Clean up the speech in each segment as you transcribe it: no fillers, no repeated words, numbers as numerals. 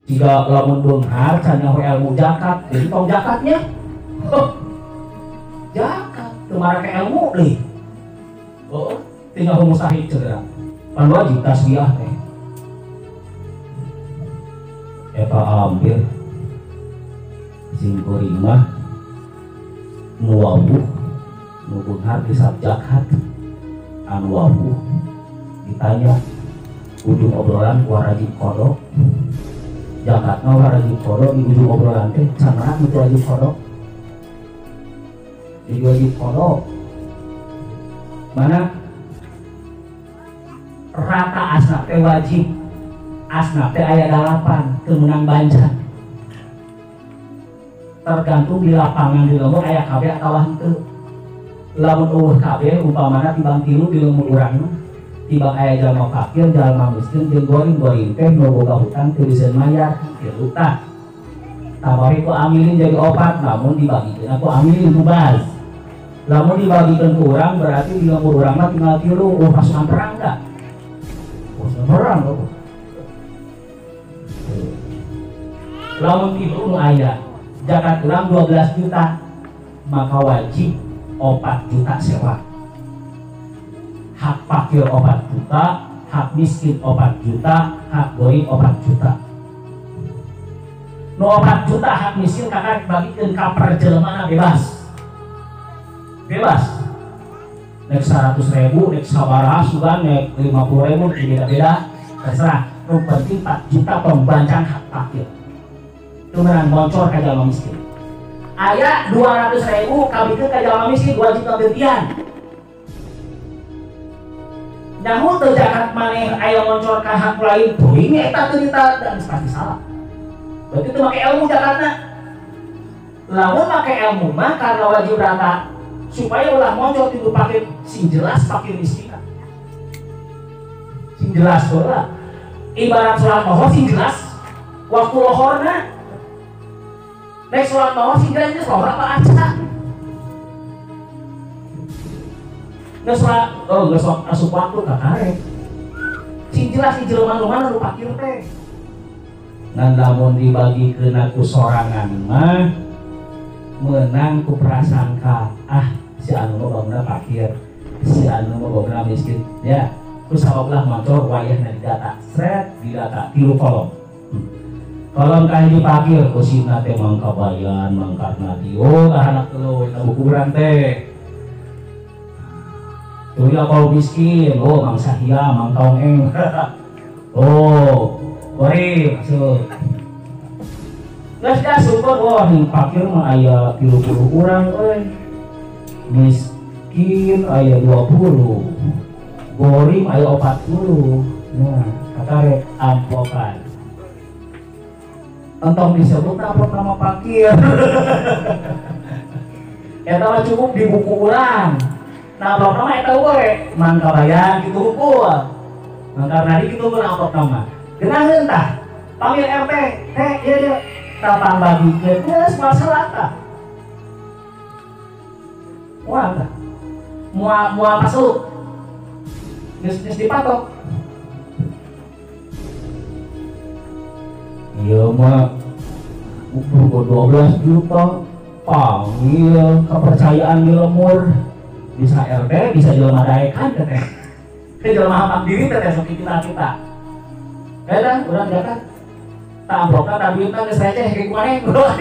Jika lamun beunghar can nyaho ilmu zakat, jadi tong zakatnya. Zakat teu marake ilmu deui. Oh, tinggal mustahik cedera. Pan wajib tasbih teh. Eta ambil sing kuring mah nu wawuh nu beunghar disab zakat anu wawuh ditanya ujung obrolan wajib qada zakatna wajib qada di ujung obrolan teh can itu wajib qada jadi wajib qada mana rata asnaf teh wajib asnaf teh aya 8 teu meunang bancan tergantung di lapangan di lembur aya kabeh atawa henteu lamun eueuh kabeh umpamana tibang tilu di lembur urang mah tibang aya jalma fakir jalma miskin jeung goring-goring teh nu boga hutang teu bisa mayar tilu tah tambah ku amilin jadi 4 namun dibagikeun ku amilin ku baz lamun dibagikeun ku urang berarti di lembur urang mah tinggal 3 pasukan perang da pasukan perang tuh lamun tilu nu aya zakat urang 12 juta maka wajib 4 juta sewa hak fakir 4 juta, hak miskin 4 juta, hak goib 4 juta. Nu 4 juta hak miskin kakak bagikeun ka perjelmana bebas. Bebas. Nek 100.000, nek sabaraha sugan, nek 50.000 beda-beda terserah. Nu penting 4 juta pembancang hak fakir. Itu menang boncor ka jalma miskin. Aya 200.000 kabikeun ka jalma miskin wajib ngagantian. Nyaho teu zakat maneh aya moncor ka hak lain teuing eta teu dita dan pasti salah. Berarti teu make ilmu zakatna. Lamun make ilmu mah karena wajib rata supaya ulah moncor tilu fakir sing jelas fakir miskin. Sing jelas heula. Ibarat salat lohor sing jelas waktu lohorna. Nek salat lohor sing jelas geus lohor apa acan. Geus oh geus asup waktu ka karek. Sing jelas di jelema nu mana nu fakir teh. Ngan lamun dibagikeun ku sorangan mah meunang ku prasangka ah si anu mah bangunna fakir, si anu mah bangunna miskin ya. Ku sabablah motor wayahna didata, sret didata 3 kolom. Kolom kahiji fakir kusina teh mangkabayan mangkatna dieu ka anak telu eta bukuran teh. Tuh ya kalau miskin, oh mangsa hiam, mangkaong eng. Oh, goreng masuk. Geus dah syukur, oh ning fakir mah aya 30 urang euy. Miskin aya 20. Gorim aya 40. Nah, kakarek amplokan. Entong disebut amplop nama fakir. Eta mah cukup di buku urang. Nah, amplop nama eta we, mangkabayan kitu hukul. Mangkarnadi kitu mun amplop nama. Geunaheun tah. Panggil RT, teh ieu ieu. Tah pangbagikeun geus masalah tah. Moal tah. Moal moal masuk. Geus geus dipatok. Ieu mah ukur 12 juta panggil kepercayaan di lemur. Bisa RT, bisa jelema daekan teh. Teh jelema hapak diri teh sok kita-kita. Eta urang zakat. Tak amplopna tak duitna geus receh kayak kumaha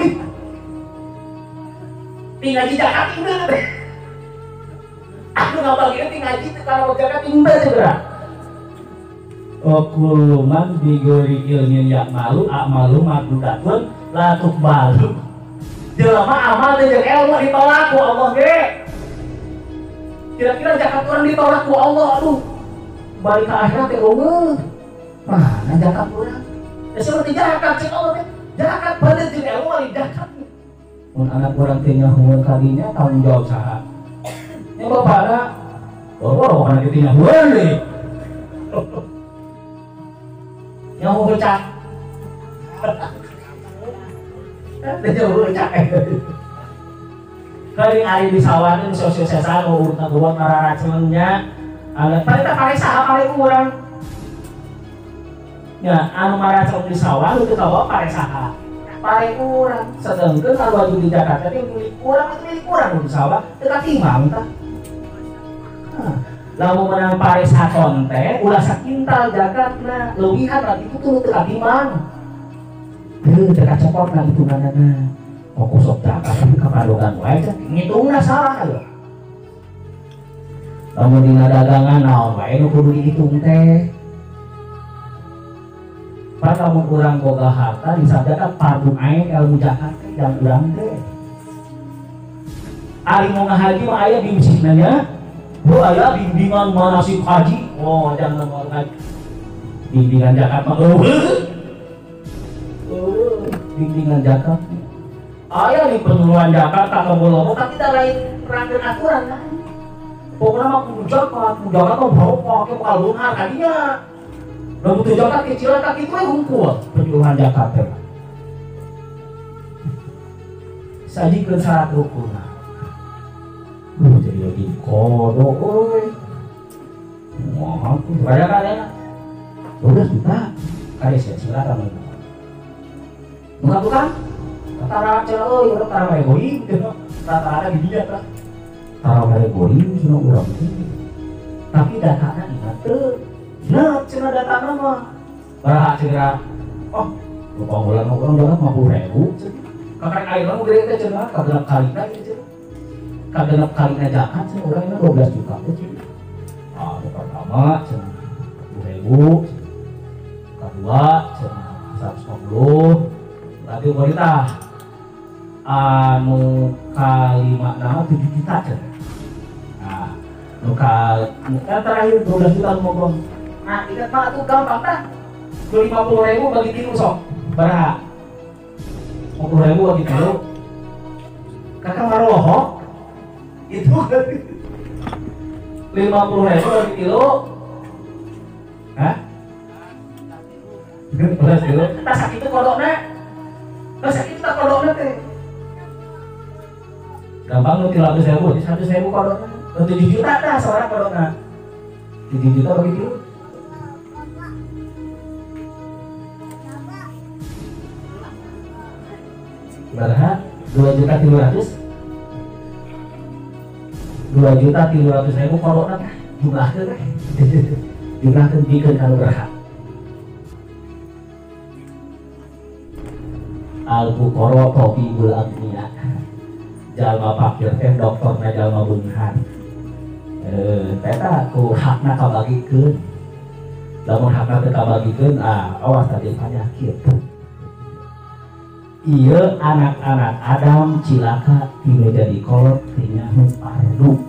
Ti ngaji zakat henteu teh. Aku ngabagieun ti ngaji teh kana zakat henteu segera. Kullu man bi ghairi ilmin ya'malu a'malu maddudatun la tuqbalu. Jelema amal teh jeung ilmu ditolak ku Allah ge. Kira-kira zakat orang ditolak ku Allah, aduh balik ke akhirat teh eueuh. Mana zakat urang? Ya seperti zakat cek Allah teh. Zakat balik jeung ilmu ari zakat. Mun anak urang teh nyahueun ka dinya tanggung jawab saha? Nya bapana, boro kana kitu nyahueun deui. Nyaho cak. Teh nyaho cak. Kali ari di sawah teh sosialisasi urutna gua ngararaceunnya. Ada paling tak paling saha paling urang. Nya anu maracong di sawah nu teu kabawa pare saha? Pare urang. Sedengkeun anu wajib di Jakarta teh milik urang itu milik urang nu di sawah teu katimang tah. Lamun menang pare saton teh ulah sakintal zakatna, leuwihan lagi itu tuh teu katimang. Teu teu kacopotna hitunganna. Kok sok zakat tapi kapadogan wae ngitungna salah atuh. Lamun dina dagangan naon wae nu kudu dihitung teh. Pan lamun urang boga harta disabdakan fardu ain ilmu zakat teh jang urang teh. Ari mau ngahaji mah aya bimbinganna nya. Oh aya bimbingan manasik haji. Oh jangan mau ngaji. Bimbingan zakat mah eueuh. Eueuh, bimbingan zakat. Aya di penyuluhan zakat ka lobo-lobo tapi da lain rangkeun aturan kan. Pokoknya mah kudu zakat mah berapa ke bakal beunghar kadinya. Lamun teu zakat kecilan ka kitu we hungkul penyuluhan zakat teh. Sajikeun syarat rukunna. Jadi lagi kodok euy. Wah, banyak kan ya? 12 juta. Kade sia silakan. Bukan bukan? Tara cenah euy, urang tara mere going. Tara di dinya tah. Tara mere going cenah urang teh. Tapi datana ingat teu. Nah, cenah datana mah. Baraha cenah. Oh, lupa bulan urang banget 50.000. Kakarek ayeuna mah gede teh cenah, kagenep kalina ieu cenah. Kagenep kalina zakat cenah urang ini 12 juta teh cenah. Ah, nu pertama cenah 10.000, kedua cenah 150. Berarti pemerintah anu kalima nama 7 juta cenah. Nah, nu terakhir 12 juta nu ngobrol. Nah, ingat mah atuh gampang tah. 50.000 bagi 3 sok. Baraha? 50.000 bagi 3. Kakak marohok. Itu 50.000 bagi 3. Hah? 12 kilo. Tah sakitu kodokna. Tah sakitu tah kodokna teh. Gampang nu 300.000, 100.000 kodokna. 7 juta tah seorang kodokna. 7 juta bagi 3. Baraha 2.300.000. 2.300.000 kodokna tah jumlahkeun teh. Jumlahkeun bikeun ka nu berhak. Al-fuqara tabibul aghnia. Jalma fakir teh dokterna jalma beunghar. Eta ku hakna kabagikeun. Lamun hakna teu kabagikeun, ah awas tadi penyakit. Ieu anak-anak Adam cilaka tinu jadi kolot teu nyaho fardu.